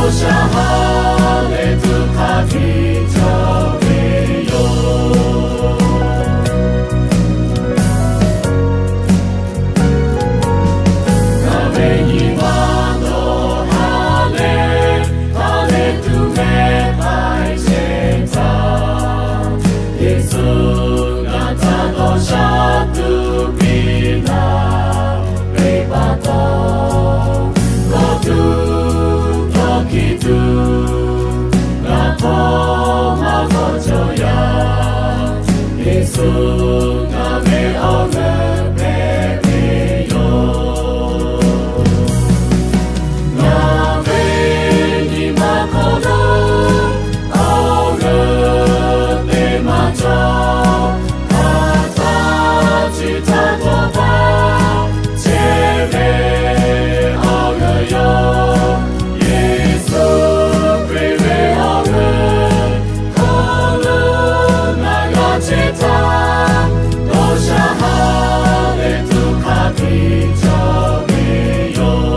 Shaˍ ha leh tuꞈ hk'a tiꞈ cawˬ ve yoˬ. Ngaˬ ve nyi ma nawˬ ha leh, ha leh tuˬ mehˆ hpaiˇ chehˇ htaˇ, Yeˍsuˆ ngaˬ htaꞈ dawˇ sha tuˬ piˇ laˇ ve pa taw, dawˇ tuˬ dawˇ hkiˇ tuˬ ngaˬ hk'aw maˇ g'awˬ cawˬ yaˇ. Yeˍsuˆ ngaˬ ve awˬ g'euˆ hpehꞈ ve yoˬ. Ngaˬ ve nyi ma hk'aw lo awˬ g'euˆ te maˇ cawˬ. Hk'aˬ htaˇ chi htaˇ dawˇ hpaˇ chehˇ ve awˬ g'euˆ yoˬ. Yeˍsuˆ Hkriꞈ ve awˬ g'euˆ hk'aw lo ngaˬ g'a chehˇ htaˇ, dawˇ sha ha leh tuˬ hk'a tiꞈ cawˬ ve yoˬ.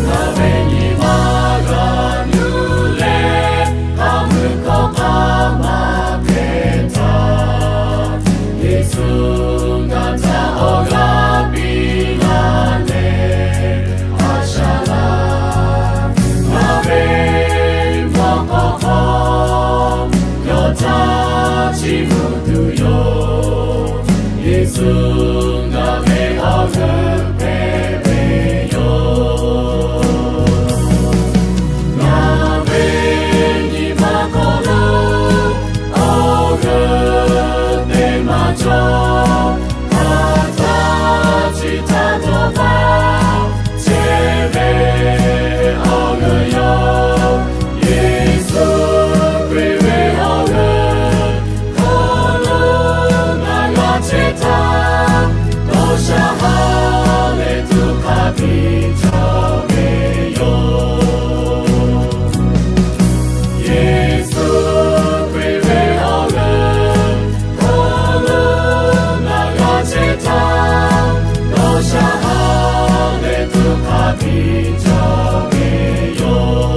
Ngaˬ ve nyi ma g'a nuˇ leh, hk'a meuˇ hkawˇ hk'a maˇ hpehꞈ htaˇ, Yeˍsuˆ ngaˬ htaꞈ awˬ g'aˇ piˇ laˇ leh, a shaꞈ laˇ. Ngaˬ ve mawˇ k'awꞈ hk'aw yawˇ htaꞈ chiˇ mvuh tuˬ yoˬ. Yeˍsuˆ ngaˬ ve awˬ g'euˆ hpehꞈ ve yoˬ. Ngaˬ ve nyi ma hk'aw lo awˬ g'euˆ te maˇ cawˬ. Hk'aˬ htaˇ chi htaˇ dawˇ hpaˇ chehˇ ve awˬ g'euˆ yoˬ. Yeˍsuˆ Hkriꞈ ve awˬ g'euˆ hk'aw lo ngaˬ g'a chehˇ htaˇ, dawˇ sha ha leh tuˬ hk'a tiꞈ cawˬ ve yoˬ. Yeˍsuˆ Hkriꞈ ve awˬ g'euˆ hk'aw lo ngaˬ g'a chehˇ htaˇ, dawˇ sha ha leh tuˬ hk'a tiꞈ cawˬ ve yoˬ.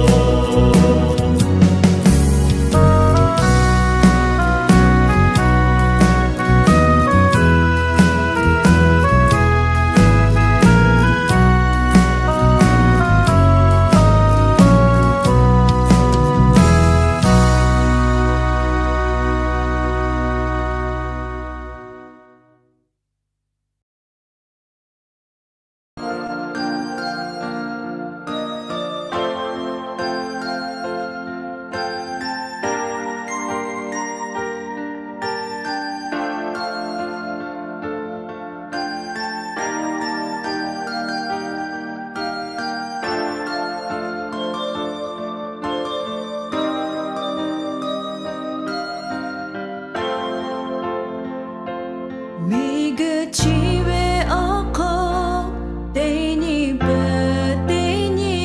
Miˬguiˬ chi ve awˬ hk'aw teˇ nyi peuˬ teˇ nyi,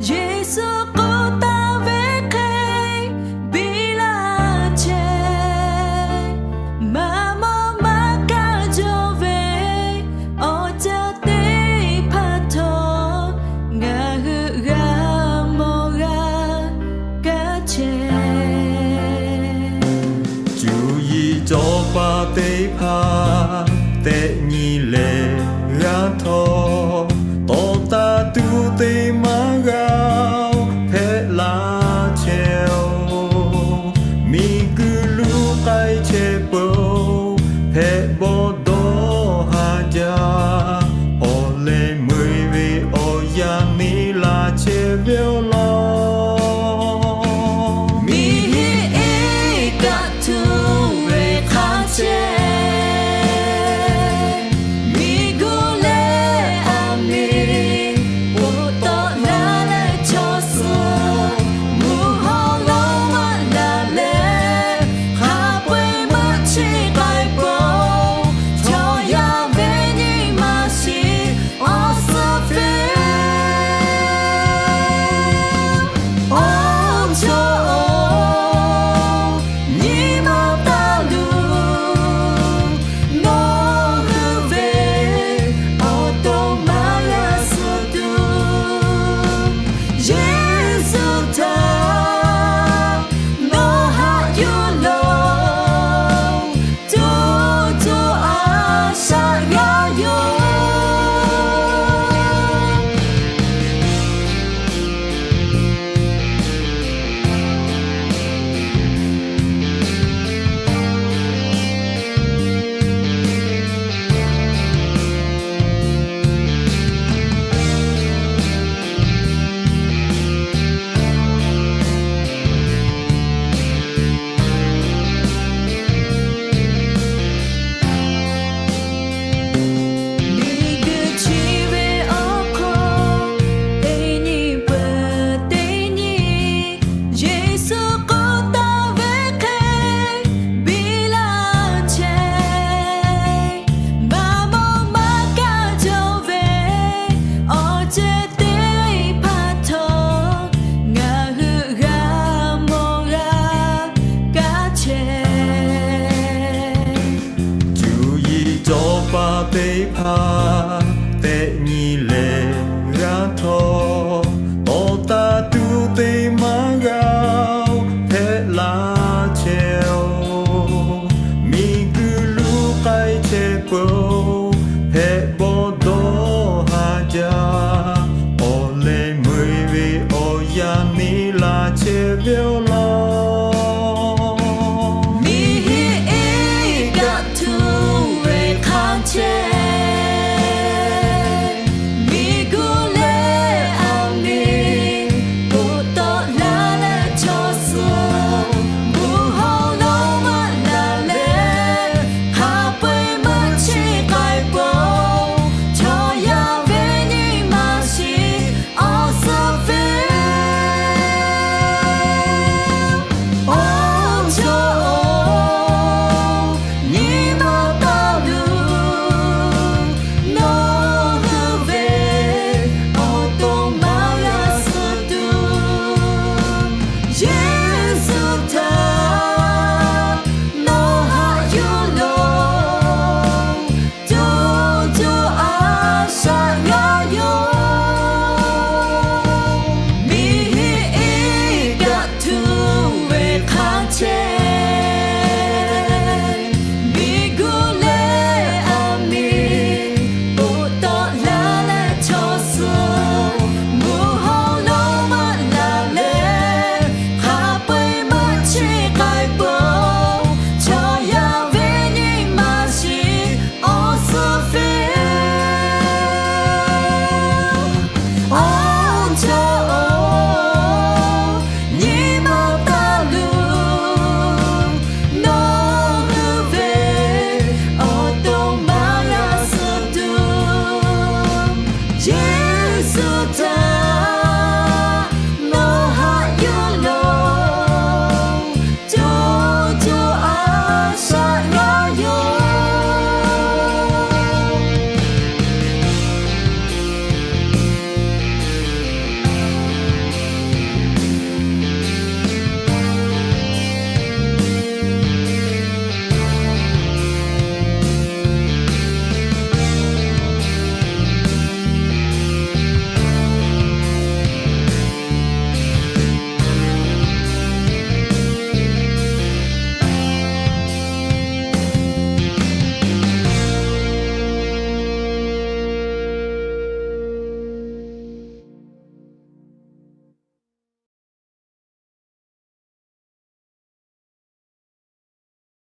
Yeˍsuˆ k'oˆ taˍ ve hk'e biˇ laˇ chehˇ. Maˇ mawˬ maˇ kaˇ jaw ve awˬ caˇ teˇ hpaˍ htawˇ, ngaˬ hui g'a mawˬ g'a kaˇ chehˇ. Cuˇ yiˍ cawˬ paˍ teˇ hpaˍ tehꞈ nyi leh g'a htawˇ, tawˍ taˍ tuˬ teˇ maˇ g'a hpehꞈ laˇ chehˇ-oˬ. Miˬguiˬ luˬ k'ai chehˇ peuˬ-oˬ, hpehꞈ bawˆ dawˇ haˍ jaˇ. Awˬ leh meuˇ ve awˬ yanˇ neˇ laˇ chehˇ ve awˬ lawn, miˬ hiˆ eˉ kaˆ htuˇ ve hk'a chehˇ, miˬguiˬ leh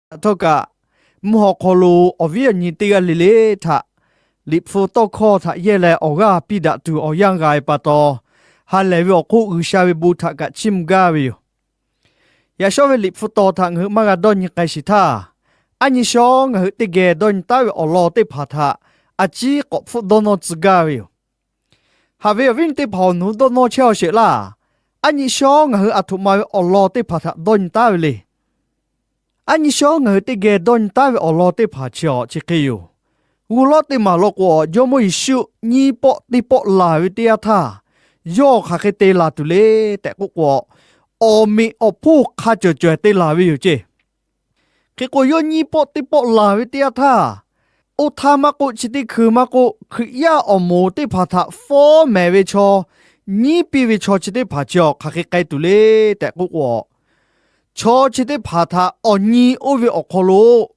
Htawˇ kaꞈ, mvuhˇ haw hk'aw lo awˬ viˉ awˬ nyi teˇ g'aˇ le le htaꞈ Liꞈ hpu tawˇ hkawˇ htaꞈ yehˇ leh awˬ g'aˇ piˇ daꞈ tuˬ awˬ yanˇ g'a ve pa taw, ha lehˬ ve awˬ hk'oˆ G'uiˬsha ve bon htaꞈ kaꞈ chiˇ mvuh gaˇ ve yoˬ. Yaꞈ shawˉ ve Liꞈ hpu taw htaꞈ ngaˬ hui maˇ g'a dawˇ nyi k'ai sheˍ htaˇ, aˉ nyi shawˉ ngaˬ hui teˇ geh dawˇ nyi taˉ ve awˬ lawn teˇ hpaˍ htaꞈ a ciˉ k'awꞈ hpfuhˆ dawˇ nawˇ tcuh gaˇ ve yoˬ. Haꞈ ve awˬ viˉ nyi teˇ hpaˍ-oˬ, nawˬ hui dawˇ nawˇ chehˇ-aw sheˍ laˇ. Aˉ nyi shawˉ ngaˬ hui aˬ htoꞈ ma ve awˬ lawn teˇ hpaˍ htaꞈ dawˇ nyi taˉ ve le. Aˉ nyi shawˉ ngaˬ hui teˇ geh dawˇ nyi taˉ ve awˬ lawn teˇ hpaˍ chi awˬ chi hk'e yoˬ. G'uˇ lawˉ teˇ maˬ lo k'o, Jawˇmawˇ Yeˍsuˆ nyiˇ pawˆ teˇ pawˆ laˬ ve teˇ yanˇ htaˇ, yawˇ hk'aˬ hk'e te laˬ tuˬ le tehꞈ k'oˆ k'o, awˬ meꞈ awˬ hponˇ hk'a cawˬ cawˬ te laˬ ve yoˬ ceˇ. Hk'e k'o, yawˇ nyiˇ pawˆ teˇ pawˆ laˬ ve teˇ yanˇ htaˇ, oˇ htaˇ maˇ k'oˆ, chi teˇ hkui maˇ k'oˆ, Hkriꞈ yaˇ awˬ moˍ teˇ hpaˍ htaꞈ fawˉ mehˍ ve chaw, nyiˉ piˇ ve chaw chi teˇ hpaˍ chi awˬ hk'aˬ hk'e k'ai tuˬ le tehꞈ k'oˆ k'o, chaw chi teˇ hpaˍ htaꞈ awˬ nyi oˇ ve awˬ hk'aw lo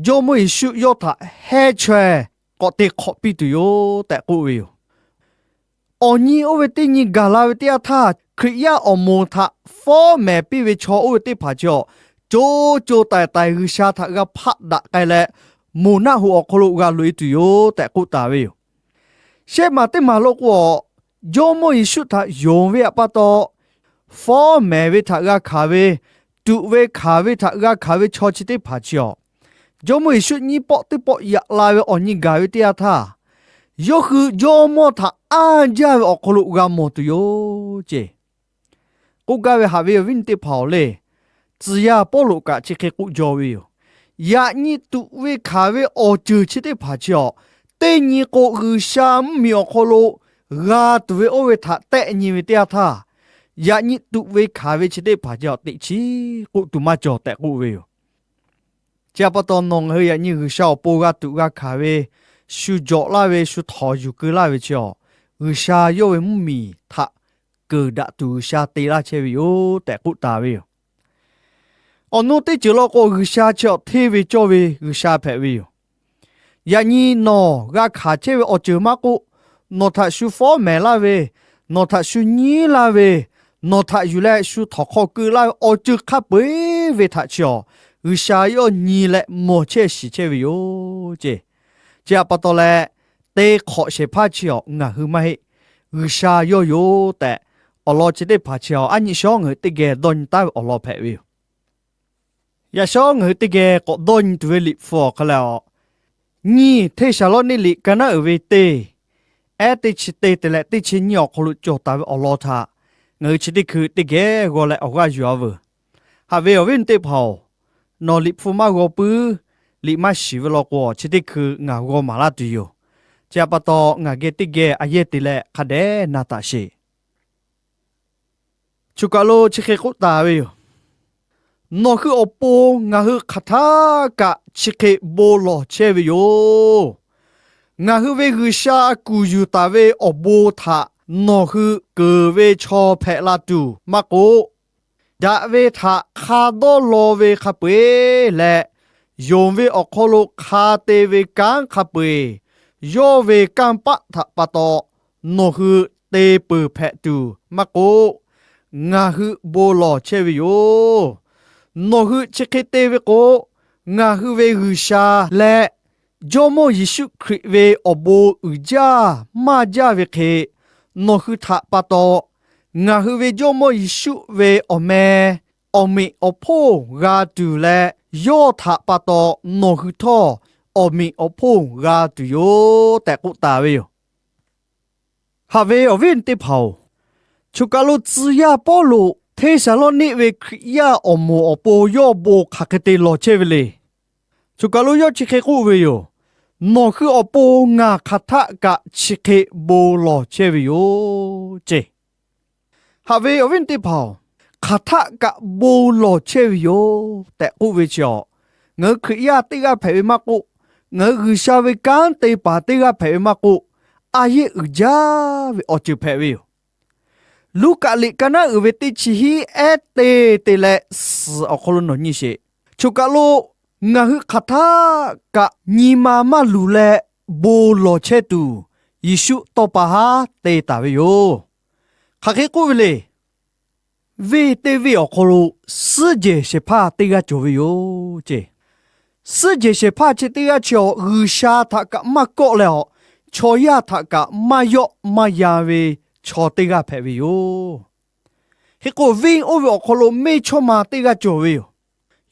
Jawˇmawˇ Yeˍsuˆ yawˇ htaꞈ hehnˇ chaweh k'awꞈ te hk'awꞈ piˇ tuˬ yoˬ tehꞈ k'oˆ ve yoˬ. Awˬ nyi oˇ ve teˇ nyi gaˬ la ve teˇ yanˇ htaˇ, Hkriꞈ yaˇ awˬ moˍ htaꞈ fawˉ mehˍ piˇ ve chaw oˇ ve teˇ hpaˍ chi awˬ co co taiˍ taiˍ G'uiˬsha htaꞈ g'a hpaˆ daꞈ k'ai leh, moˬ naˆ hoꞈ awˬ hk'aw lo g'a loꞈ e tuˬ yoˬ tehꞈ k'oˆ taˍ ve yoˬ. Shehˆ maˬ teˇ maˬ lo k'o, Jawˇmawˇ Yeˍsuˆ htaꞈ yonˍ ve pa taw, fawˉ mehˍ ve htaꞈ g'a hkanˍ ve, tuꞈ ve hkanˍ ve htaꞈ g'a hkanˍ ve chaw chi teˇ hpaˍ chi awˬ, Jawˇmawˇ Yeˍsuˆ nyiˇ pawˆ teˇ pawˆ yaꞈ la ve awˬ nyi gaˬ ve teˇ yanˇ htaˇ, yawˇ hui Jawˇmawˇ htaꞈ anˇ jaˇ ve awˬ hk'aw lo g'a mawˬ tuˬ yoˬ ceˇ. K'oˆ gaˇ ve haꞈ ve awˬ viˉ nyi teˇ hpaˍ-oˬ le, tcuh yaˇ Pawˇluꞈ kaꞈ chi hk'e k'oˆ jaw ve yoˬ. Yaꞈ nyi tuꞈ ve hkanˍ ve awˬ ceuˬ chi teˇ hpaˍ chi awˬ, teˇ nyi k'o G'uiˬsha mvuhˇmiˬ awˬ hk'aw lo g'a tuˬ ve oˇ ve htaꞈ tehˆ nyi ve teˇ yanˇ htaˇ, yaꞈ nyi tuꞈ ve hkanˍ ve chi teˇ hpaˍ chi awˬ teꞈ chiˉ k'oˆ tuˬ maˇ cawˬ tehꞈ k'oˆ ve yoˬ. Chi htaꞈ pa taw, nawˬ ngaˬ hui yaꞈ nyi G'uiˬsha awˬ pon g'a tuꞈ g'a hkanˍ ve, shu jawꞈ laˇ ve, shu htawnˍ yuˬ keu laˇ ve chi awˬ, G'uiˬsha yawˇ ve mvuhˇmiˬ htaꞈ keunˍ daꞈ tuˬ G'uiˬsha te laˇ chehˇ ve yoˬ tehꞈ k'oˆ taˍ ve yoˬ. Awˬ nu teˇ ceuˬ law k'o, G'uiˬsha chi awˬ hteˇ ve cawˇ ve G'uiˬsha hpehꞈ ve yoˬ. Yaꞈ nyi nawˬ g'a hkanˍ chehˇ ve awˬ ceuˬ maˇ k'oˆ, nawˬ htaꞈ shu fawˉ mehˍ laˇ ve, nawˬ htaꞈ shu nyiˉ laˇ ve, nawˬ htaꞈ yuˬ leh shu htawnˍ hk'aw keu laˇ ve awˬ ceuˬ hk'a peu-eˬ ve htaꞈ chi awˬ, G'uiˬsha yawˇ nyi leh mawˬ chehˇ shiˍ chehˇ ve yoˬ ceˇ. Chi htaꞈ pa taw leh, te hk'awꞈ shehˍ hpaˇ chi awˬ ngaˬ hui maˇ heˆ, G'uiˬsha yawˇ yoˬ tehꞈ, awˬ lawn chi teˇ hpaˍ chi awˬ aˉ nyi shawˉ ngaˬ hui teˇ geh dawˇ nyi taˉ ve awˬ lawn hpehꞈ ve yoˬ. Yaꞈ shawˉ ngaˬ hui teˇ geh k'awꞈ dawˇ nyi tuˬ ve Liꞈ hpu awˬ hk'aw lo, nyiˇ Hteˇsaˍlawˇniˆ liꞈ ka naˉ uiˍ ve teˇ, ehˉ teˇ chi teˇ te leh teˇ chi nyiˇ awˬ hk'aw lo cawˬ taˍ ve awˬ lawn htaꞈ ngaˬ hui chi teˇ hkui teˇ geh g'aw leh awˬ g'aˇ yuˬ-a veuˬ. Haꞈ ve awˬ viˉ teˇ hpaˍ-oˬ, nawˬ Liꞈ hpu maˇ g'aw puiˉ, liꞈ maˇ shiˍ ve law k'o, chi teˇ hkui ngaˬ g'aw maˍ laˇ tuˬ yoˬ. Chi htaꞈ pa taw, ngaˬ geh teˇ geh a yehˇ te leh hk'a dehꞈ na taˍ sheˍ. Choˬ kaˬ lo chi hk'e k'oˆ taˍ ve yoˬ. Nawˬ hui awˬ pon ngaˬ hui hk'aˬ htaˆ kaꞈ chi hk'e bon lawˬ chehˇ ve yoˬ. Ngaˬ hui ve G'uiˬsha kuˬ yuˬ taˍ ve awˬ bon htaꞈ nawˬ hui keunˍ ve chaw hpehꞈ la tuˬ maˇ k'oˆ, daꞈ ve htaꞈ hk'a dawˇ law ve hk'a peu-eˬ leh, yonˍ ve awˬ hk'aw lo hk'a te ve kanˉ hk'a peu-eˬ, yawˇ ve kanˇ paˆ htaꞈ pa taw nawˬ hui te peuˬ hpehꞈ tuˬ maˇ k'oˆ, ngaˬ hui bon lawˬ chehˇ ve yoˬ. Nawˬ hui chi hk'e te ve k'o, ngaˬ hui ve G'uiˬsha leh Jawˇmawˇ Yeˍsuˆ Hkriꞈ ve awˬ bon uiˍ jaˇ maˇ jaˇ ve hk'e, nawˬ hui htaꞈ pa taw ngaˬ hui ve Jawˇmawˇ Yeˍsuˆ ve awˬ meh awˬ meꞈ awˬ hponˇ g'a tuˬ leh, yawˇ htaꞈ pa taw nawˬ hui htawˇ awˬ meꞈ awˬ hponˇ g'a tuˬ yoˬ tehꞈ k'oˆ taˍ ve yoˬ. Haꞈ ve awˬ viˉ teˇ hpaˍ-oˬ, choˬ kaˬ lo tcuh yaˇ Pawˇluꞈ Hteˇsaˍlawˇniˆ ve Hkriꞈ yaˇ awˬ moˍ awˬ pon yawˇ bon hk'aˬ hk'e te lawˬ chehˇ ve le. Choˬ kaˬ lo yawˇ chi hk'e k'oˆ ve yoˬ. Nawˬ hui awˬ pon ngaˬ hk'aˬ htaˆ kaꞈ chi hk'e bon lawˬ chehˇ ve yoˬ ceˇ. Haꞈ ve awˬ viˉ teˇ hpaˍ-oˬ, hk'aˬ htaˆ kaꞈ bon lawˬ chehˇ ve yoˬ tehꞈ k'oˆ ve chi awˬ, ngaˬ hui Hkriꞈ yaˇ teˇ g'aˇ hpehꞈ ve maˇ k'oˆ, ngaˬ hui G'uiˬsha ve kanˉ te paˍ teˇ g'aˇ hpehꞈ ve maˇ k'oˆ, a yehˇ uiˍ jaˇ ve awˬ ceuˬ hpehꞈ ve yoˬ. Luˉkaꞈ liꞈ ka naˉ uiˍ ve teˇ chi hiˉ ehˉ teˇ te leh suhˍ awˬ hk'aw lo nawˬ nyi sheˍ. Choˬ kaˬ lo ngaˬ hui hk'aˬ htaˆ kaꞈ nyi ma maˇ luˬ leh bon lawˬ chehˇ tuˬ, Yeˍsuˆ tawˇ pa haˉ te taˍ ve yoˬ. Hk'aˬ hk'e k'oˆ ve le. Venˇ teˇ venˇ awˬ hk'aw lo suhˉ jehˬ shehˍ hpaˇ teˇ g'aˇ cawˬ ve yoˬ ceˇ. Suhˉ jehˬ shehˍ hpaˇ chi teˇ g'aˇ chi awˬ G'uiˬsha htaꞈ kaꞈ maˇ kawˆ leh awˬ, chaw yaˇ htaꞈ kaꞈ maˇ yawˆ maˇ yan ve chaw teˇ g'aˇ hpehꞈ ve yoˬ. Hk'e k'o, venˇ oˇ ve awˬ hk'aw lo meˇ chawˇ ma teˇ g'aˇ cawˬ ve yoˬ.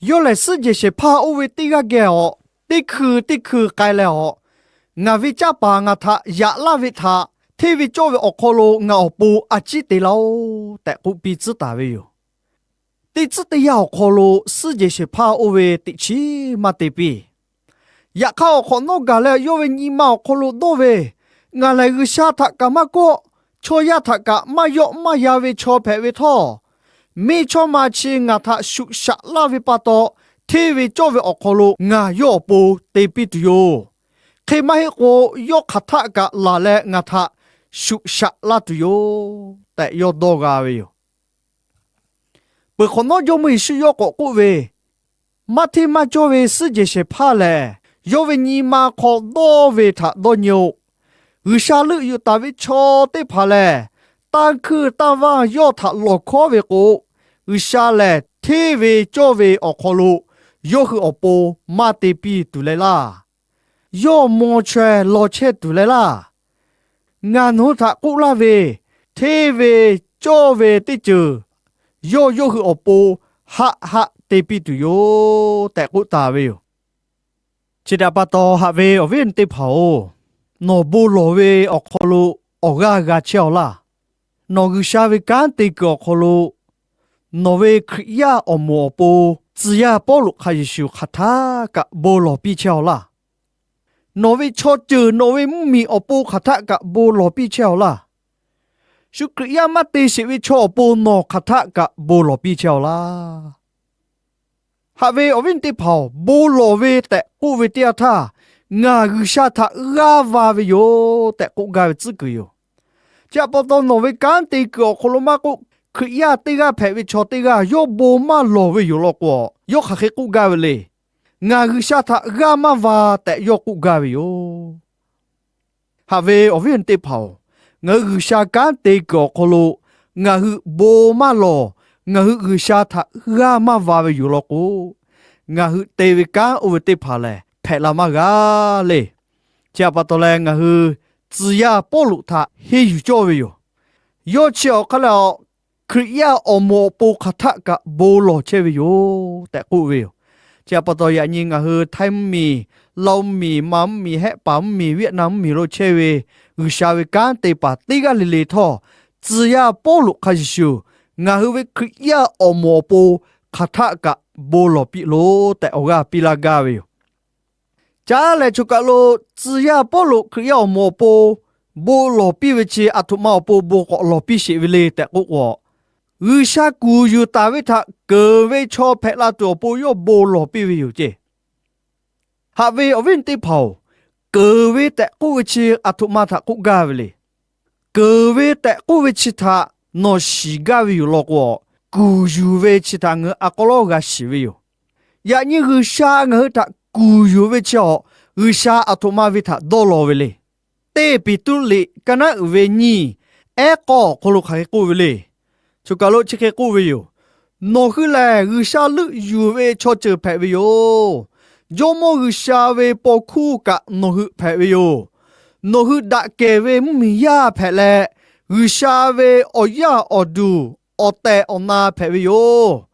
Yawˇ lehˬ, suhˉ jehˬ shehˍ hpaˇ oˇ ve teˇ g'aˇ geh awˬ, teˇ hkui teˇ hkui k'ai leh awˬ, ngaˬ ve canˇ paˍ ngaˬ htaꞈ yaꞈ laˇ ve htaꞈ hteˇ ve cawˇ ve awˬ hk'aw lo ngaˬ awˬ pon a ciˉ te laˇ-oˆ tehꞈ k'oˆ piˇ tcuhˉ taˍ ve yoˬ. Teˇ tcuhˉ teˇ yanˇ awˬ hk'aw lo suhˉ jehˬ shehˍ hpaˇ oˇ ve teꞈ chiˉ maˇ te piˇ. Yaꞈ hk'aˇ, awˬ hk'awꞈ nawˉ gaˬ leh yawˇ ve nyi ma awˬ hk'aw lo dawˇ ve, Ngaˬ lehˬ G'uiˬsha htaꞈ kaꞈ maˇ kawˆ, chaw yaˇ htaꞈ kaꞈ maˇ yawˆ maˇ yan ve chaw hpehꞈ ve htawˇ, meˇ chawˇ ma chi ngaˬ htaꞈ shuꞈ shaꞈ laˇ ve pa taw, hteˇ ve cawˇ ve awˬ hk'aw lo ngaˬ yawˇ awˬ pon te piˇ tuˬ yoˬ. Hk'e maˇ heˆ k'o, yawˇ hk'aˬ htaˆ kaꞈ laˬ leh ngaˬ htaꞈ shuꞈ shaꞈ laˇ tuˬ yoˬ tehꞈ yawˇ dawˇ g'a ve yoˬ. Peuˬ hk'awꞈ nawˉ Jawˇmawˇ Yeˍsuˆ yawˇ k'awꞈ k'oˆ ve, Maˇ hteˇ maˇ cawˇ ve suhˉ jehˬ shehˍ hpaˇ lehˬ, yawˇ ve nyi ma hk'aw dawˇ ve htaꞈ dawˇ nyi-oˆ. G'uiˬsha leuˆ yuˬ taˍ ve chaw teˇ hpaˍ lehˬ, tanˇ hkuinˇ tanˇ vanˇ yawˇ htaꞈ lawˬ hkawˉ ve k'o, G'uiˬsha lehˬ hteˇ ve cawˇ ve awˬ hk'aw lo yawˇ hui awˬ pon maˇ te piˇ tuˬ leh laˇ. Yawˇ maw chaweh law chehˇ tuˬ leh laˇ. Ngaˬ nawˬ hui htaꞈ k'oˆ laˇ ve, hteˇ ve cawˇ ve teˇ ceuˬ yawˇ yawˇ hui awˬ pon haˆ haˆ te piˇ tuˬ yoˬ tehꞈ k'oˆ taˍ ve yoˬ. Chi htaꞈ pa taw, haꞈ ve awˬ viˉ awˬ nyi teˇ hpaˍ-oˬ, nawˬ bon lawˬ ve awˬ hk'aw lo awˬ g'aˇ g'a chehˇ-aw laˇ. Nawˬ G'uiˬsha ve kanˉ te kuiˬ awˬ hk'aw lo nawˬ ve Hkriꞈ yaˇ awˬ moˍ awˬ pon tcuh yaˇ Pawˇluꞈ hk'a shuˍ shuˍ hk'aˬ htaˆ kaꞈ bon lawˬ piˇ chehˇ-aw laˇ. Nawˬ ve chaw ceuˬ nawˬ ve mvuhˇmiˬ awˬ pon hk'aˬ htaˆ kaꞈ bon lawˬ piˇ chehˇ-aw laˇ. Shu Hkriꞈ yaˇ maˇ te sheˍ ve chaw awˬ pon nawˬ hk'aˬ htaˆ kaꞈ bon lawˬ piˇ chehˇ-aw laˇ. Haꞈ ve awˬ viˉ awˬ nyi teˇ hpaˍ-oˬ, bon lawˬ ve tehꞈ k'oˆ ve teˇ yanˇ htaˇ, ngaˬ G'uiˬsha htaꞈ g'aˇ va ve yoˬ tehꞈ k'oˆ gaˇ ve tcuhˉ kuiˬ yoˬ. Chi htaꞈ pa taw, nawˬ ve kanˉ te kuiˬ awˬ hk'aw lo maˇ k'oˆ, Hkriꞈ yaˇ teˇ g'aˇ hpehꞈ ve chaw teˇ g'aˇ yawˇ bon maˇ lawˬ ve yoˬ law k'o, yawˇ hk'aˬ hk'e k'oˆ gaˇ ve le. Ngaˬ G'uiˬsha htaꞈ g'aˇ maˇ va tehꞈ yawˇ k'oˆ gaˇ ve yoˬ. Haꞈ ve awˬ viˉ awˬ nyi teˇ hpaˍ-oˬ, ngaˬ hui G'uiˬsha kanˉ te kuiˬ awˬ hk'aw lo ngaˬ hui bon maˇ lawˬ, ngaˬ hui G'uiˬsha htaꞈ g'aˇ maˇ va ve yoˬ law k'o, ngaˬ hui te ve kanˉ oˇ ve teˇ hpaˍ lehˬ hpehꞈ la maˇ g'a le. Chi htaꞈ pa taw leh, ngaˬ hui tcuh yaˇ Pawˇluꞈ htaꞈ henˇ yuˬ cawˇ ve yoˬ. Yawˇ chi awˬ hk'aˇ lehˬ, Hkriꞈ yaˇ awˬ moˍ awˬ pon hk'aˬ htaˆ kaꞈ bon lawˬ chehˇ ve yoˬ tehꞈ k'oˆ ve yoˬ. Chi htaꞈ pa taw, yaꞈ nyi ngaˬ hui Htaiˇ mvuhˇmiˬ, Laoˇ mvuhˇmiˬ, Manˇ mvuhˇmiˬ, Hehˆ paˍ mvuhˇmiˬ, Vietnam mvuhˇmiˬ lo chehˇ ve G'uiˬsha ve kanˉ te paˍ teˇ g'aˇ le le htawˇ, tcuh yaˇ Pawˇluꞈ hk'a shuˍ shuˍ, ngaˬ hui ve Hkriꞈ yaˇ awˬ moˍ awˬ pon hk'aˬ htaˆ kaꞈ bon lawˬ piˇ loˬ tehꞈ awˬ g'aˇ piˇ laˇ gaˇ ve yoˬ. Caˉ lehˬ, choˬ kaˬ lo tcuh yaˇ Pawˇluꞈ Hkriꞈ yaˇ awˬ moˍ awˬ pon bon lawˬ piˇ ve chi aˬ htoꞈ ma awˬ pon bon k'awꞈ lawˬ piˇ sheˍ ve le tehꞈ k'oˆ k'o, G'uiˬsha kuˬ yuˬ taˍ ve htaꞈ keunˍ ve chaw hpehꞈ la tuˬ awˬ pon yawˇ bon lawˬ piˇ ve yoˬ ceˇ. Haꞈ ve awˬ viˉ awˬ nyi teˇ hpaˍ-oˬ, keunˍ ve tehꞈ k'oˆ ve chi aˬ htoꞈ ma htaꞈ k'oˆ gaˇ ve le. Keunˍ ve tehꞈ k'oˆ ve chi htaꞈ nawˬ shiˍ gaˇ ve yoˬ law k'o, kuˬ yuˬ ve chi htaꞈ ngaˬ hui a k'aw lawˉ g'a shiˍ ve yoˬ. Yaꞈ nyi G'uiˬsha ngaˬ hui htaꞈ kuˬ yuˬ ve chi awˬ, G'uiˬsha aˬ htoꞈ ma ve htaꞈ dawˇ law ve le. Teˇ Peˍtruˆ liꞈ ka naˉ uiˍ ve nyiˇ, ehˉ k'awˇ awˬ hk'aw lo hk'aˬ hk'e k'oˆ ve le. Choˬ kaˬ lo chi hk'e k'oˆ ve yoˬ. Nawˬ hui lehˬ, G'uiˬsha leuˆ yuˬ ve chaw ceuˬ hpehꞈ ve yoˬ. Jawˇmawˇ G'uiˬsha ve paw hkuˇ kaꞈ nawˬ hui hpehꞈ ve yoˬ. Nawˬ hui daꞈ kehˬ ve mvuhˇmiˬ yaˇ hpehꞈ leh, G'uiˬsha ve awˬ yaˇ awˬ duˬ awˬ tehˬ awˬ na hpehꞈ ve yoˬ.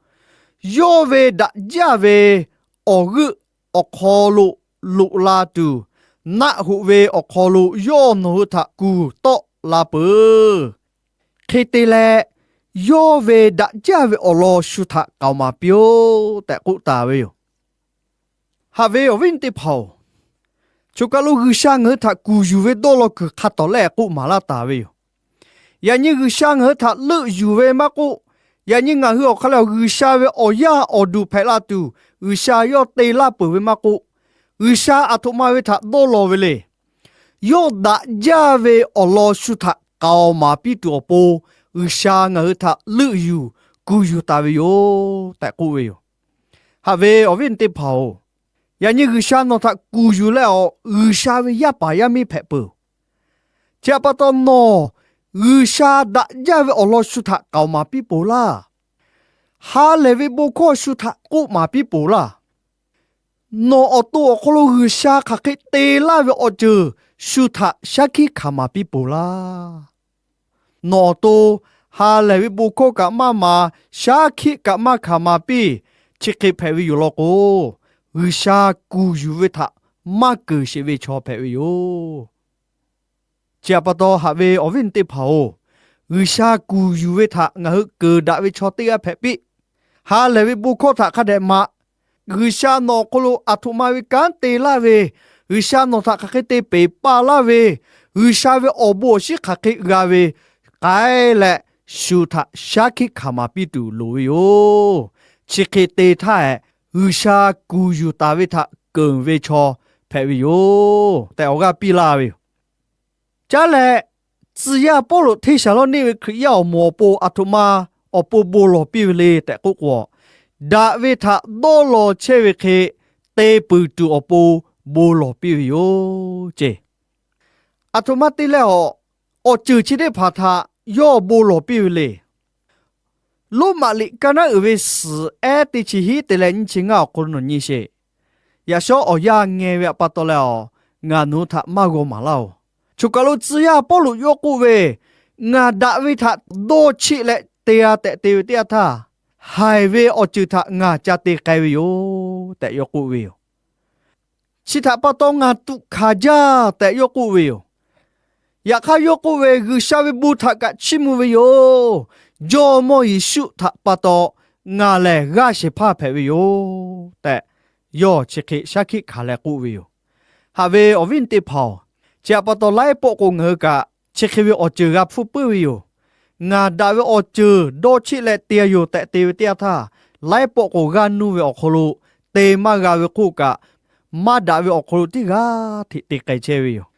Yawˇ ve daꞈ jaˇ ve awˬ g'euˆ awˬ hk'aw lo loꞈ la tuˬ, naˆ hoꞈ ve awˬ hk'aw lo yawˇ nawˬ hui htaꞈ kuˬ tawˆ la peuˬ. Hk'e te leh, yawˇ ve daꞈ jaˇ ve awˬ lawn shu htaꞈ k'aoˍ maˍ piˇ-oˆ tehꞈ k'oˆ taˍ ve yoˬ. Haꞈ ve awˬ viˉ awˬ nyi teˇ hpaˍ-oˬ, choˬ kaˬ lo G'uiˬsha ngaˬ hui htaꞈ kuˬ yuˬ ve dawˇ law kuiˬ hk'a tawˍ lehˆ k'oˆ maˍ laˇ taˍ ve yoˬ. Yaꞈ nyi G'uiˬsha ngaˬ hui htaꞈ leuˆ yuˬ ve maˇ k'oˆ, yaꞈ nyi ngaˬ hui awˬ hk'aˇ lehˬ G'uiˬsha ve awˬ yaˇ awˬ duˬ hpehꞈ la tuˬ G'uiˬsha yawˇ te laˇ peuˬ ve maˇ k'oˆ, G'uiˬsha aˬ htoꞈ ma ve htaꞈ dawˇ law ve le. Yawˇ daꞈ jaˇ ve awˬ lawn shu htaꞈ k'aoˍ maˍ piˇ tuˬ awˬ pon, G'uiˬsha ngaˬ hui htaꞈ leuˆ yuˬ kuˬ yuˬ taˍ ve yoˬ tehꞈ k'oˆ ve yoˬ. Haꞈ ve awˬ viˉ awˬ nyi teˇ hpaˍ-oˬ, yaꞈ nyi G'uiˬsha nawˬ htaꞈ kuˬ yuˬ leh awˬ, G'uiˬsha ve yaˇ paˍ yaˇ miˇ hpehꞈ peuˬ. Chi htaꞈ pa taw nawˬ, G'uiˬsha daꞈ jaˇ ve awˬ lawn shu htaꞈ k'aoˍ maˍ piˇ peuˬ laˇ. Ha lehˬ ve bon hkawˇ shu htaꞈ k'oˆ maˍ piˇ peuˬ laˇ. Nawˬ awˬ to awˬ hk'aw lo G'uiˬsha hk'aˬ hk'e te laˇ ve awˬ ceuˬ shu htaꞈ shaˉ hkiˆ hkanˍ maˍ piˇ peuˬ laˇ. Nawˬ awˬ to ha lehˬ ve bon hkawˇ kaꞈ maˇ maˍ, shaˉ hkiˆ kaꞈ maˇ hkanˍ maˍ piˇ, chi hk'e hpehꞈ ve yoˬ law k'o, G'uiˬsha kuˬ yuˬ ve htaꞈ maˇ keunˍ sheˍ ve chaw hpehꞈ ve yoˬ. Chi htaꞈ pa taw haꞈ ve awˬ viˉ awˬ nyi teˇ hpaˍ-oˬ, G'uiˬsha kuˬ yuˬ ve htaꞈ ngaˬ hui keunˍ daꞈ ve chaw teˇ g'aˇ hpehꞈ piˇ. Ha lehˬ ve bon hkawˇ htaꞈ hk'a dehꞈ maꞈ. G'uiˬsha nawˬ awˬ hk'aw lo aˬ htoꞈ ma ve kanˉ te laˇ ve, G'uiˬsha nawˬ htaꞈ hk'aˬ hk'e te peˍ paˇ laˇ ve, G'uiˬsha ve awˬ bon awˬ shinˉ hk'aˬ hk'e g'a ve k'ai leh, shu htaꞈ shaˉ hkiˆ hkanˍ maˍ piˇ tuˬ loˍ ve yoˬ. Chi hk'e te htaˇ hehꞈ, G'uiˬsha kuˬ yuˬ taˍ ve htaꞈ keunˍ ve chaw hpehꞈ ve yoˬ tehꞈ awˬ g'aˇ piˇ laˇ ve yoˬ. Caˉ leh, tcuh yaˇ Pawˇluꞈ Hteˇsaˍlawˇniˆ ve Hkriꞈ yaˇ awˬ moˍ awˬ pon aˬ htoꞈ ma awˬ pon bon lawˬ piˇ ve le tehꞈ k'oˆ k'o, daꞈ ve htaꞈ dawˇ law chehˇ ve hk'e te peuˬ tuˬ awˬ pon bon lawˬ piˇ ve yoˬ ceˇ. Aˬ htoꞈ ma te leh awˬ, awˬ ceuˬ chi teˇ hpaˍ htaꞈ yawˇ bon lawˬ piˇ ve le. Roˉmaꞈ liꞈ kaˇ naˉ uiˍ ve suhˍ ehˉ teˇ chi hiˉ te leh nyiˇ chi ngaˇ awˬ hk'aw lo nawˬ nyi sheˍ. Yaꞈ shawˉ awˬ yanˇ ngeh ve htaꞈ pa taw leh awˬ, ngaˬ nawˬ hui htaꞈ maˇ g'aw maˍ laˇ-oˬ. Choˬ kaˬ lo tcuh yaˇ Pawˇluꞈ yawˇ k'oˆ ve, Ngaˬ daꞈ ve htaꞈ dawˇ cheˆ leh te-a tehꞈ te ve teˇ yanˇ htaˇ, haiˬ ve awˬ ceuˬ htaꞈ ngaˬ ca te k'ai ve yoˬ tehꞈ yawˇ k'oˆ ve yoˬ. Chi htaꞈ pa taw ngaˬ tuꞈ hkanˍ jaˇ tehꞈ yawˇ k'oˆ ve yoˬ. Yaꞈ hk'aˇ yawˇ k'oˆ ve, G'uiˬsha ve bon htaꞈ kaꞈ chiˇ mvuh ve yoˬ. Jawˇmawˇ Yeˍsuˆ htaꞈ pa taw ngaˬ lehˬ g'aˇ shehˍ hpaˇ hpehꞈ ve yoˬ tehꞈ, yawˇ chi hk'e shaˉ hkiˆ hkanˍ leh k'oˆ ve yoˬ. Haꞈ ve awˬ viˉ teˇ hpaˍ-oˬ, chi htaꞈ pa taw laiˉ pawˆ k'o ngaˬ hui kaꞈ chi hk'e ve awˬ ceuˬ g'a hpfuhˇ puiˉ ve yoˬ. Ngaˬ daꞈ ve awˬ ceuˬ dawˇ cheˆ leh te-a yoˬ tehꞈ te ve teˇ yanˇ htaˇ, laiˉ pawˆ k'o g'aˇ nuˇ ve awˬ hk'aw lo te maˇ g'a ve hk'oˆ kaꞈ, maˇ daꞈ ve awˬ hk'aw lo teˇ g'aˇ hteꞈ te k'ai chehˇ ve yoˬ.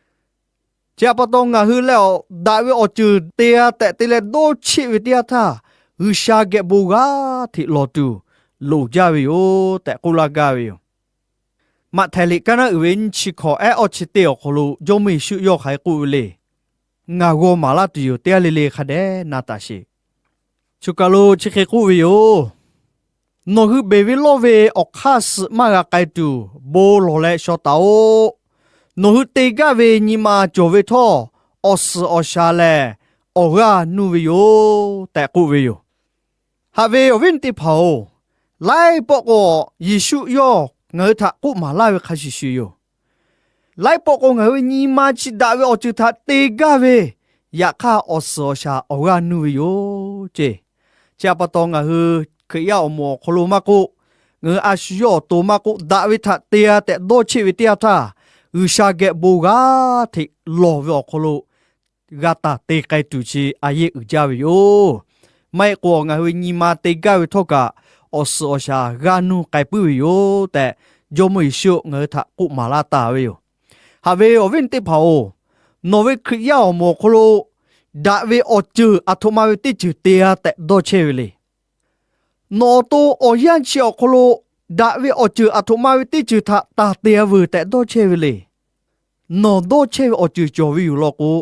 Chi htaꞈ pa taw ngaˬ hui leh awˬ daꞈ ve awˬ ceuˬ te-a tehꞈ te leh dawˇ cheˆ ve teˇ yanˇ htaˇ, G'uiˬsha geh bon g'aˇ hteꞈ lawˬ tuˬ loˍ jaˇ ve yoˬ tehꞈ k'oˆ laˇ gaˇ ve yoˬ. Maꞈhtehˍ liꞈ kaˇ naˉ uiˍ ve nyiˇ chi hkawꞈ ehˉ awˇ chi teˇ awˬ hk'aw lo Jawˇmawˇ Yeˍsuˆ yawˇ hk'aˬ hk'e k'oˆ ve le. Ngaˬ g'aw maˍ laˇ tuˬ yoˬ. Teˇ g'aˇ le le hk'a dehꞈ na taˍ sheˍ. Choˬ kaˬ lo chi hk'e k'oˆ ve yoˬ. Nawˬ hui beˬ ve lawˇ ve awˬ hk'aˇ suh maˇ g'a k'ai tuˬ bon lawˬ leh shaw taˍ-oꞈ. Nawˬ hui te gaˇ ve nyi ma cawˬ ve htawˇ, awˬ suhˍ awˬ shaˍ lehˬ awˬ g'aˇ nuˇ ve yoˬ tehꞈ k'oˆ ve yoˬ. Haꞈ ve awˬ viˉ teˇ hpaˍ-oˬ, laiˉ pawˆ k'o Yeˍsuˆ yawˇ ngaˬ hui htaꞈ k'oˆ maˍ laˇ ve hk'a shuˍ shuˍ yoˬ. Laiˉ pawˆ k'o ngaˬ hui ve nyi ma chi daꞈ ve awˬ ceuˬ htaꞈ te gaˇ ve, yaꞈ hk'aˇ awˬ suhˍ awˬ shaˍ awˬ g'aˇ nuˇ ve yoˬ ceˇ. Chi htaꞈ pa taw ngaˬ hui Hkriꞈ yaˇ awˬ moˍ awˬ hk'aw lo maˇ k'oˆ, ngaˬ hui a shu yawˇ awˬ to maˇ k'oˆ, daꞈ ve htaꞈ te-a tehꞈ dawˇ cheˆ ve teˇ yanˇ htaˇ, G'uiˬsha geh bon g'aˇ hteꞈ lawˬ ve awˬ hk'aw lo g'a taˍ te k'ai tuˬ chi a yeˇ uiˍ jaˇ ve yoˬ. Maˇ heˆ k'o ngaˬ hui ve nyi ma te gaˇ ve htawˇ kaꞈ, awˬ suhˍ awˬ shaˍ g'aˇ nuˇ k'ai puiˉ ve yoˬ tehꞈ, Jawˇmawˇ Yeˍsuˆ ngaˬ hui htaꞈ k'oˆ maˍ laˇ taˍ ve yoˬ. Haꞈ ve awˬ viˉ teˇ hpaˍ-oˬ, nawˬ ve Hkriꞈ yaˇ awˬ moˍ awˬ hk'aw lo daꞈ ve awˬ ceuˬ aˬ htoꞈ ma ve teˇ ceuˬ te-a tehꞈ dawˇ chehˇ ve le. Nawˬ awˬ to awˬ yanˇ chi awˬ hk'aw lo daꞈ ve awˬ ceuˬ aˬ htoꞈ ma ve teˇ ceuˬ htaꞈ taˍ te-a veuˬ tehꞈ dawˇ chehˇ ve le. Nawˬ dawˇ chehˇ ve awˬ ceuˬ cawˬ ve yoˬ law k'o,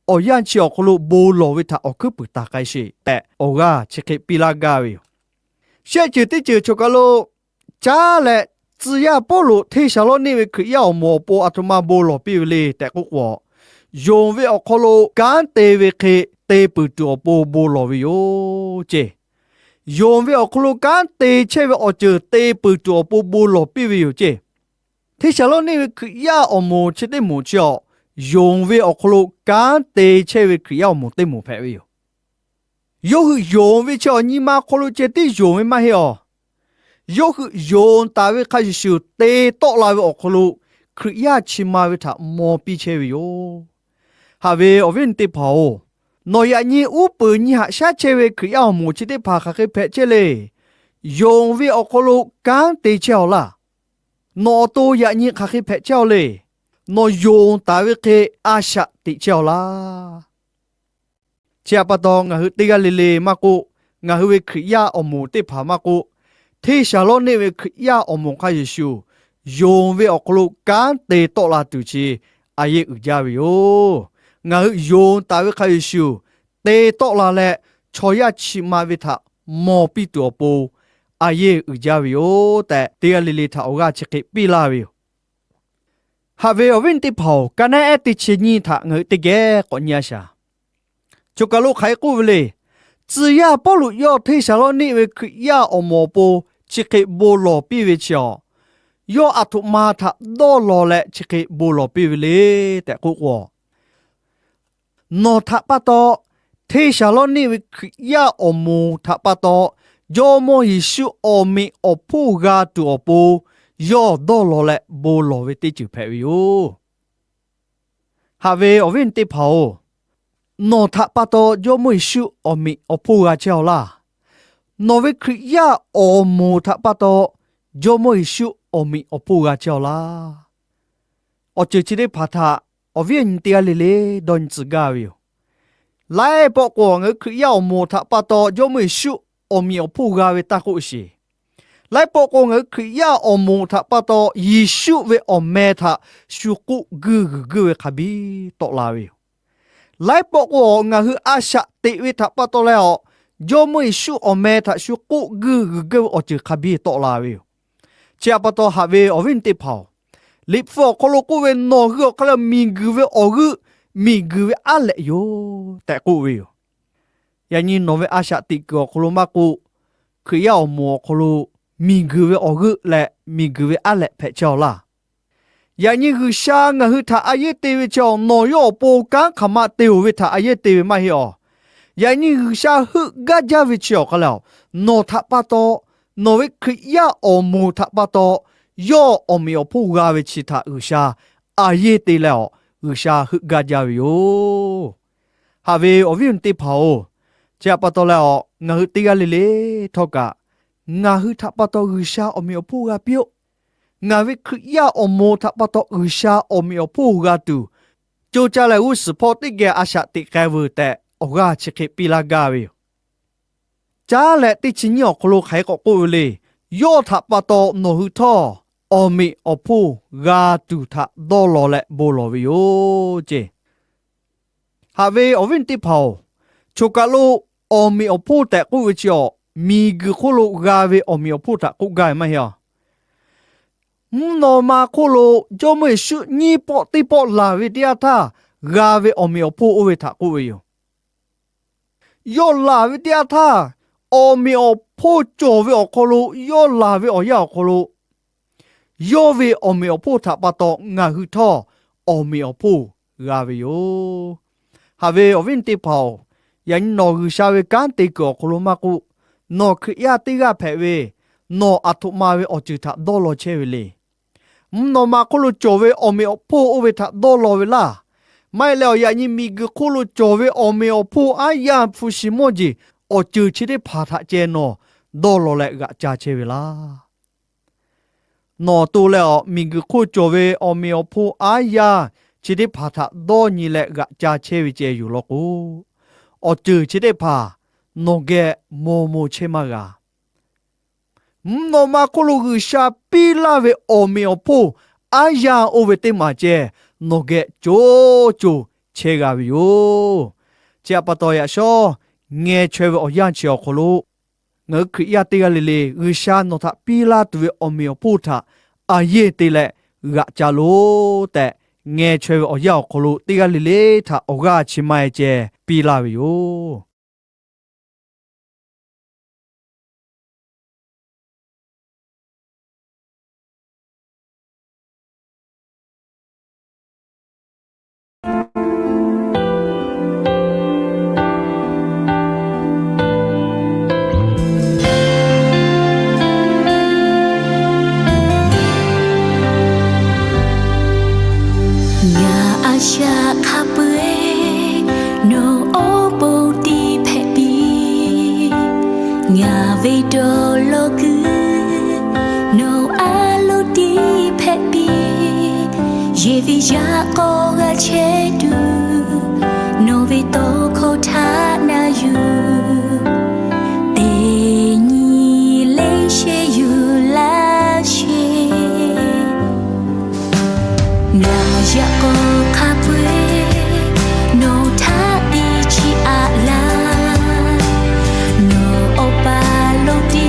awˬ yanˇ chi awˬ hk'aw lo bon lawˬ ve htaꞈ awˬ hkuiˉ puiˍ taˍ k'ai sheˍ tehꞈ awˬ g'aˇ chi hk'e piˇ laˇ gaˇ ve yoˬ. Shehˆ ceuˬ teˇ ceuˬ choˬ kaˬ lo caˉ leh, tcuh yaˇ Pawˇluꞈ Hteˇsaˍlawˇniˆ ve Hkriꞈ yaˇ awˬ moˍ awˬ pon aˬ htoꞈ ma bon lawˬ piˇ ve le tehꞈ k'oˆ k'o, yonˍ ve awˬ hk'aw lo kanˉ te ve hk'e te peuˬ tuˬ awˬ pon bon lawˬ ve yoˬ ceˇ. Yonˍ ve awˬ hk'aw lo kanˉ te chehˇ ve awˬ ceuˬ te peuˬ tuˬ awˬ pon bon lawˬ piˇ ve yoˬ ceˇ. Hteˇsaˍlawˇniˆ ve Hkriꞈ yaˇ awˬ moˍ chi teˇ moˍ chi awˬ, yonˍ ve awˬ hk'aw lo kanˉ te chehˇ ve Hkriꞈ yaˇ awˬ moˍ teˇ moˍ hpehꞈ ve yoˬ. Yawˇ hui yonˍ ve chi awˬ nyi ma hk'aw lo ceh tiˉ yonˍ ve maˇ heˆ awˬ. Yawˇ hui yonˍ taˍ ve hk'a shuˍ shuˍ te tawˆ la ve awˬ hk'aw lo Hkriꞈ yaˇ chi ma ve htaꞈ maw piˇ chehˇ ve yoˬ. Haꞈ ve awˬ viˉ teˇ hpaˍ-oˬ, nawˬ yaꞈ nyi uˉ peunˍ nyi haꞈ shaˉ chehˇ ve Hkriꞈ yaˇ awˬ moˍ chi teˇ hpaˍ hk'aˬ hk'e hpehꞈ chehˇ le. Yonˍ ve awˬ hk'aw lo kanˉ te chehˇ awˬ laˇ. Nawˬ awˬ to yaꞈ nyi hk'aˬ hk'e hpehꞈ chehˇ awˬ le. Nawˬ yonˍ taˍ ve hk'e a shaꞈ teꞈ chehˇ awˬ laˇ. Chi htaꞈ pa taw ngaˬ hui teˇ g'aˇ le le maˇ k'oˆ, ngaˬ hui ve Hkriꞈ yaˇ awˬ moˍ teˇ hpaˍ maˇ k'oˆ, Hteˇsaˍlawˇniˆ ve Hkriꞈ yaˇ awˬ moˍ hk'a shuˍ shuˍ, yonˍ ve awˬ hk'aw lo kanˉ te tawˆ la tuˬ chi a yeˇ uiˍ jaˇ ve yoˬ. Ngaˬ hui yonˍ taˍ ve hk'a shuˍ shuˍ, te tawˆ la leh chaw yaˇ chi ma ve htaꞈ maw piˇ tuˬ awˬ pon, a yehˇ uiˍ jaˇ ve yoˬ tehꞈ, teˇ g'aˇ le le htaꞈ awˬ g'aˇ chi hk'e piˇ laˇ ve yoˬ. Haꞈ ve awˬ viˉ awˬ nyi teˇ hpaˍ-oˬ, ka naˉ ehˉ teˇ chi nyiˇ htaꞈ ngaˬ hui teˇ geh k'awꞈ nyi a shaˍ. Choˬ kaˬ lo hk'aˬ hk'e k'oˆ ve le. Tcuh yaˇ Pawˇluꞈ yawˇ Hteˇsaˍlawˇniˆ ve Hkriꞈ yaˇ awˬ moˍ awˬ pon chi hk'e bon lawˬ piˇ ve chi awˬ, yawˇ aˬ htoꞈ ma htaꞈ dawˇ law leh chi hk'e bon lawˬ piˇ ve le tehꞈ k'oˆ k'o, nawˬ htaꞈ pa taw, Hteˇsaˍlawˇniˆ ve Hkriꞈ yaˇ awˬ moˍ htaꞈ pa taw, Jawˇmawˇ Yeˍsuˆ awˬ meꞈ awˬ hponˇ g'a tuˬ awˬ pon, yawˇ dawˇ law leh bon lawˬ ve teˇ ceuˬ hpehꞈ ve yoˬ. Haꞈ ve awˬ viˉ awˬ nyi teˇ hpaˍ-oˬ, nawˬ htaꞈ pa taw Jawˇmawˇ Yeˍsuˆ awˬ meꞈ awˬ hponˇ g'a chehˇ-aw laˇ. Nawˬ ve Hkriꞈ yaˇ awˬ moˍ htaꞈ pa taw, Jawˇmawˇ Yeˍsuˆ awˬ meꞈ awˬ hponˇ g'a chehˇ-aw laˇ. Awˬ ceuˬ chi teˇ hpaˍ htaꞈ awˬ viˉ awˬ nyi teˇ g'aˇ le le dawˇ nyi tcuh gaˇ ve yoˬ. Laiˉ pawˆ k'o, ngaˬ hui Hkriꞈ yaˇ awˬ moˍ htaꞈ pa taw Jawˇmawˇ Yeˍsuˆ awˬ meꞈ awˬ hponˇ g'a ve taˇ k'oˆ sheˍ. Laiˉ pawˆ k'o, ngaˬ hui Hkriꞈ yaˇ awˬ moˍ htaꞈ pa taw Yeˍsuˆ ve awˬ meh htaꞈ shu k'oˆ guiˇ g'uiˬ guiˇ ve hk'a biˇ tawˆ la ve yoˬ. Laiˉ pawˆ k'o, ngaˬ hui a shaꞈ teꞈ ve htaꞈ pa taw leh awˬ, Jawˇmawˇ Yeˍsuˆ awˬ meh htaꞈ shu k'oˆ guiˇ g'uiˬ guiˇ ve awˬ ceuˬ hk'a biˇ tawˆ la ve yoˬ. Chi htaꞈ pa taw haꞈ ve awˬ viˉ awˬ nyi teˇ hpaˍ-oˬ, Liꞈ hpu awˬ hk'aw lo k'oˆ ve, nawˬ hui awˬ hk'aˇ lehˬ miˬguiˬ ve awˬ g'euˆ, miˬguiˬ ve aˉ lehꞈ yoˬ tehꞈ k'oˆ ve yoˬ. Yaꞈ nyi nawˬ ve a shaꞈ teꞈ kuiˬ awˬ hk'aw lo maˇ k'oˆ, Hkriꞈ yaˇ awˬ moˍ awˬ hk'aw lo miˬguiˬ ve awˬ g'euˆ leh miˬguiˬ ve aˉ lehꞈ hpehꞈ chehˇ-aw laˇ. Yaꞈ nyi G'uiˬsha ngaˬ hui htaꞈ a yehˇ te ve chi awˬ, nawˬ yawˇ awˬ pon kanˉ hk'aˬ ma te-oˬ ve htaꞈ a yehˇ te ve maˇ heˆ awˬ. Yaꞈ nyi G'uiˬsha heuˆ gaˇ jaˇ ve chi awˬ hk'aˇ lehˬ, nawˬ htaꞈ pa taw, nawˬ ve Hkriꞈ yaˇ awˬ moˍ htaꞈ pa taw, yawˇ awˬ meꞈ awˬ hponˇ g'a ve chi htaꞈ G'uiˬsha a yehˇ te leh awˬ, G'uiˬsha heuˆ gaˇ jaˇ ve yoˬ. Haꞈ ve awˬ viˉ awˬ nyi teˇ hpaˍ-oˬ, chi htaꞈ pa taw leh awˬ, ngaˬ hui teˇ g'aˇ le le htawˇ kaꞈ, ngaˬ hui htaꞈ pa taw G'uiˬsha awˬ meꞈ awˬ hponˇ g'a piˇ-oˆ. Ngaˬ ve Hkriꞈ yaˇ awˬ moˍ htaꞈ pa taw G'uiˬsha awˬ meꞈ awˬ hponˇ g'a tuˬ, co caˇ leh g'uˇ suhˍ hpawˇ teˇ geh a shaꞈ teꞈ k'ai veuˬ tehꞈ awˬ g'aˇ chi hk'e piˇ laˇ gaˇ ve yoˬ. Caˉ leh teˇ chi nyiˇ awˬ hk'aw lo hk'aˬ hk'e k'awꞈ k'oˆ ve le. Yawˇ htaꞈ pa taw nawˬ hui htawˇ awˬ meꞈ awˬ hponˇ g'a tuˬ htaꞈ dawˇ law leh bon lawˬ ve yoˬ ceˇ. Haꞈ ve awˬ viˉ awˬ nyi teˇ hpaˍ-oˬ, choˬ kaˬ lo awˬ meꞈ awˬ hponˇ tehꞈ k'oˆ ve chi awˬ, miˬguiˬ hk'oˆ lo g'a ve awˬ meꞈ awˬ hponˇ htaꞈ k'oˆ gaˇ ve maˇ heˆ a. Mvuhˇ naw ma hk'oˆ lo Jawˇmawˇ Yeˍsuˆ nyiˇ pawˆ teˇ pawˆ laˬ ve teˇ yanˇ htaˇ g'a ve awˬ meꞈ awˬ hponˇ oˇ ve htaꞈ k'oˆ ve yoˬ. Yawˇ laˬ ve teˇ yanˇ htaˇ, awˬ meꞈ awˬ hponˇ cawˬ ve awˬ hk'aw lo, yawˇ laˬ ve awˬ yanˇ awˬ hk'aw lo, yawˇ ve awˬ meꞈ awˬ hponˇ htaꞈ pa taw ngaˬ hui htawˇ awˬ meꞈ awˬ hponˇ g'a ve yoˬ. Haꞈ ve awˬ viˉ awˬ nyi teˇ hpaˍ-oˬ, yaꞈ nyi nawˬ G'uiˬsha ve kanˉ te kuiˬ awˬ hk'aw lo maˇ k'oˆ, nawˬ Hkriꞈ yaˇ teˇ g'aˇ hpehꞈ ve, nawˬ aˬ htoꞈ ma ve awˬ ceuˬ htaꞈ dawˇ law chehˇ ve le. Mvuhˇ naw ma hk'oˆ lo cawˬ ve awˬ meꞈ awˬ hponˇ oˇ ve htaꞈ dawˇ law ve laˇ. Maˇ heˆ leh awˬ, yaꞈ nyi miˬguiˬ hk'oˆ lo cawˬ ve awˬ meꞈ awˬ hponˇ aˉ yaˇ hpu shi mawˇ jeˬ awˬ ceuˬ chi teˇ hpaˍ htaꞈ ceh nawˬ dawˇ law leh g'aꞈ ca chehˇ ve laˇ. Nawˬ to leh awˬ, miˬguiˬ hk'oˆ cawˬ ve awˬ meꞈ awˬ hponˇ aˉ yaˇ chi teˇ hpaˍ htaꞈ dawˇ nyi leh g'aꞈ ca chehˇ ve ceh yoˬ law k'o, awˬ ceuˬ chi teˇ hpaˍ nawˬ geh maw maw chehˇ maˇ g'a. Mvuhˇ naw ma hk'oˆ lo G'uiˬsha piˇ laˇ ve awˬ meꞈ awˬ hponˇ aˉ yaˇ oˇ ve teˇ maˬ ceh nawˬ geh co co chehˇ g'a ve yoˬ. Chi htaꞈ pa taw yaꞈ shawˉ ngeh chaweh ve awˬ yanˇ chi awˬ hk'aw lo, ngaˬ hui Hkriꞈ yaˇ teˇ g'aˇ le le G'uiˬsha nawˬ htaꞈ piˇ laˇ tuˬ ve awˬ meꞈ awˬ hponˇ htaꞈ a yehˇ te leh g'aꞈ ca loˬ tehꞈ, ngeh chaweh ve awˬ yanˇ awˬ hk'aw lo teˇ g'aˇ le le htaꞈ awˬ g'aˇ chi ma e ceh piˇ laˇ ve yoˬ. Ngaˬ a shaꞈ hk'a peu-eˬ nawˬ awˬ pon tiˇ hpehꞈ piˇ. Ngaˬ ve dawˇ law kuiˬ nawˬ a loˍ tiˇ hpehꞈ piˇ. Yehˬ ve yaꞈ k'aw g'a chehˇ tuˬ, nawˬ ve tawˇ hkawˇ htaꞈ na yuˬ, teˇ nyi le sheˍ yuˬ laˇ sheˍ. Ngaˬ yaꞈ k'aw hk'a peu-eˬ nawˬ htaꞈ te chiˇ aꞈ laˇ. Nawˬ awˬ pa loˍ tiˉ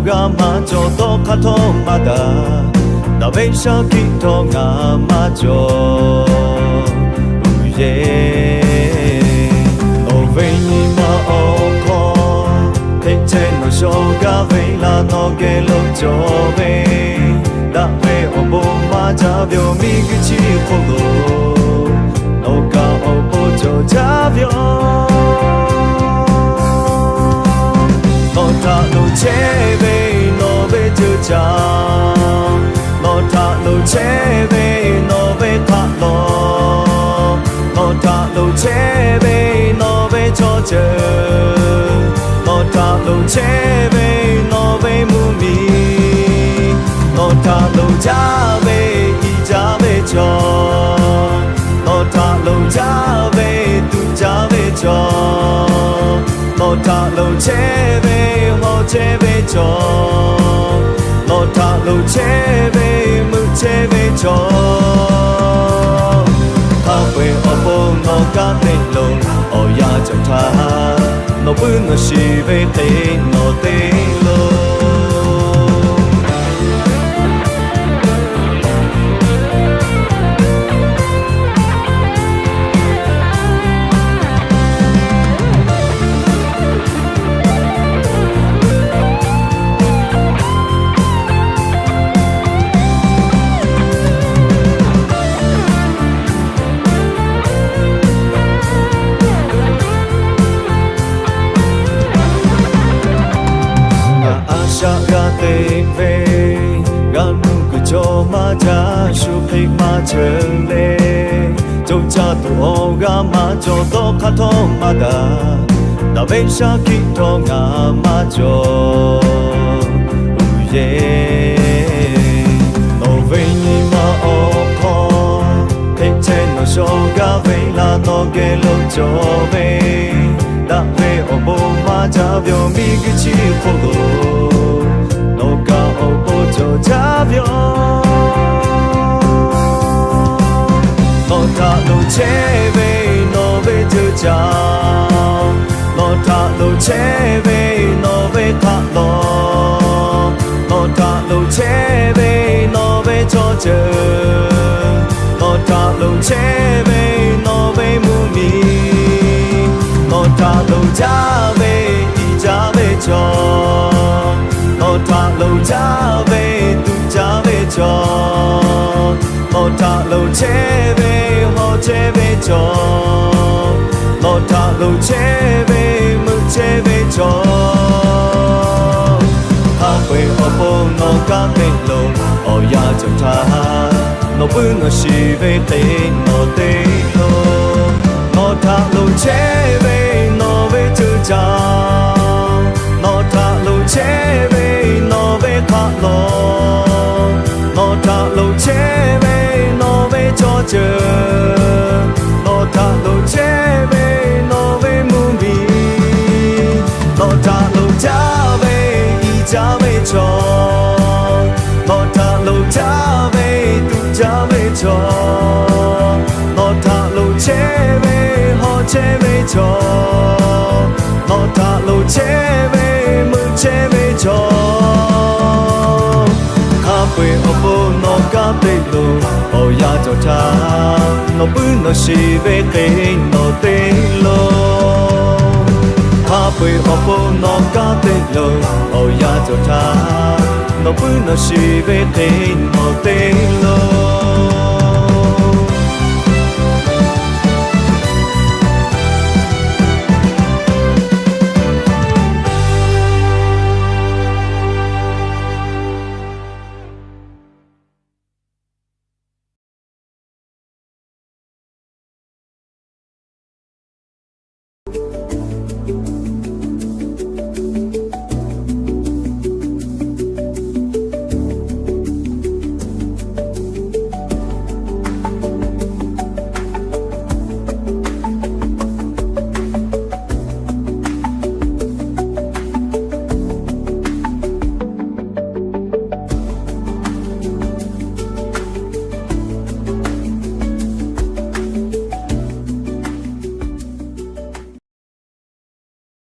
g'a maˇ cawˬ, dawˇ hk'aˇ htawˇ maˇ daꞈ. Daꞈ ve shaˉ hkiˆ htawˇ ngaˬ maˇ cawˬ. Uiˍ yeˬ, nawˬ ve nyi ma awˬ hk'aw hk'e chehˇ nawˬ shaw gaˇ ve laˇ, nawˬ geh lo cawˬ ve daꞈ ve awˬ bon maˇ jaˇ ve yoˬ. Miˬguiˬ chi hk'oˆ lo nawˬ kaꞈ awˬ bon cawˬ jaˇ ve yoˬ. Nawˬ htaꞈ lo chehˇ ve nawˬ ve ceuˬ caˍ, nawˬ htaꞈ lo chehˇ ve nawˬ ve hk'aˆ lawˬ, nawˬ htaꞈ lo chehˇ ve nawˬ ve chaw ceuˬ, nawˬ htaꞈ lo chehˇ ve nawˬ ve mvuhˇ miˬ, nawˬ htaꞈ lo jaˇ ve iˉ jaˇ ve chaw, nawˬ htaꞈ lo jaˇ ve tuꞈ jaˇ ve chaw, nawˬ htaꞈ lo chehˇ ve hawˉ chehˇ ve chaw, nawˬ htaꞈ lo chehˇ ve meuꞈ chehˇ ve chaw, hk'a peu-eˬ awˬ pon nawˬ kanˉ te loˬ. Awˬ yanˇ cawˬ htaˇ nawˬ puiˉ nawˬ shiˍ ve hk'e nawˬ te loˬ. Ngaˬ a shaꞈ g'a teꞈ ve, g'a nuˇ kuiˬ chaw maˇ jaˇ, shu hk'e maˇ cheuˬ le. Coˇ caˇ tuˬ awˬ g'aˇ maˇ cawˬ, dawˇ hk'aˇ htawˇ maˇ daꞈ. Daꞈ ve shaˉ hkiˆ htawˇ ngaˬ maˇ cawˬ. Uiˍ yeˬ, nawˬ ve nyi ma awˬ hk'aw hk'e chehˇ nawˬ shaw gaˇ ve laˇ, nawˬ geh lo cawˬ ve daꞈ ve awˬ bon maˇ jaˇ ve yoˬ. Miˬguiˬ chi hk'oˆ lo nawˬ kaꞈ awˬ bon cawˬ jaˇ ve yoˬ. Nawˬ htaꞈ lo chehˇ ve nawˬ ve ceuˬ caˍ, nawˬ htaꞈ lo chehˇ ve nawˬ ve hk'aˆ lawˬ, nawˬ htaꞈ lo chehˇ ve nawˬ ve chaw ceuˬ, nawˬ htaꞈ lo chehˇ ve nawˬ ve mvuhˇ miˬ, nawˬ htaꞈ lo jaˇ ve iˉ jaˇ ve chaw, nawˬ htaꞈ lo jaˇ ve tuꞈ jaˇ ve chaw, nawˬ htaꞈ lo chehˇ ve hawˉ chehˇ ve chaw, nawˬ htaꞈ lo chehˇ ve meuꞈ chehˇ ve chaw, hk'a peu-eˬ awˬ pon nawˬ kanˉ te loˬ. Awˬ yanˇ cawˬ htaˇ nawˬ puiˉ nawˬ shiˍ ve hk'e nawˬ te loˬ. Nawˬ htaꞈ lo chehˇ ve nawˬ ve ceuˬ caˍ, nawˬ htaꞈ lo chehˇ ve nawˬ ve hk'aˆ lawˬ, nawˬ htaꞈ lo chehˇ ve nawˬ ve chaw ceuˬ, nawˬ htaꞈ lo chehˇ ve nawˬ ve mvuhˇ miˬ, nawˬ htaꞈ lo jaˇ ve iˉ jaˇ ve chaw, nawˬ htaꞈ lo jaˇ ve tuꞈ jaˇ ve chaw, nawˬ htaꞈ lo chehˇ ve hawˉ chehˇ ve chaw, nawˬ htaꞈ lo chehˇ ve meuꞈ chehˇ ve chaw, hk'a peu-eˬ awˬ pon nawˬ kanˉ te loˬ. Awˬ yanˇ cawˬ htaˇ nawˬ puiˉ nawˬ shiˍ ve hk'e nawˬ te loˬ. Hk'a peu-eˬ awˬ pon nawˬ kanˉ te loˬ. Awˬ yanˇ cawˬ htaˇ nawˬ puiˉ nawˬ shiˍ ve hk'e nawˬ te loˬ.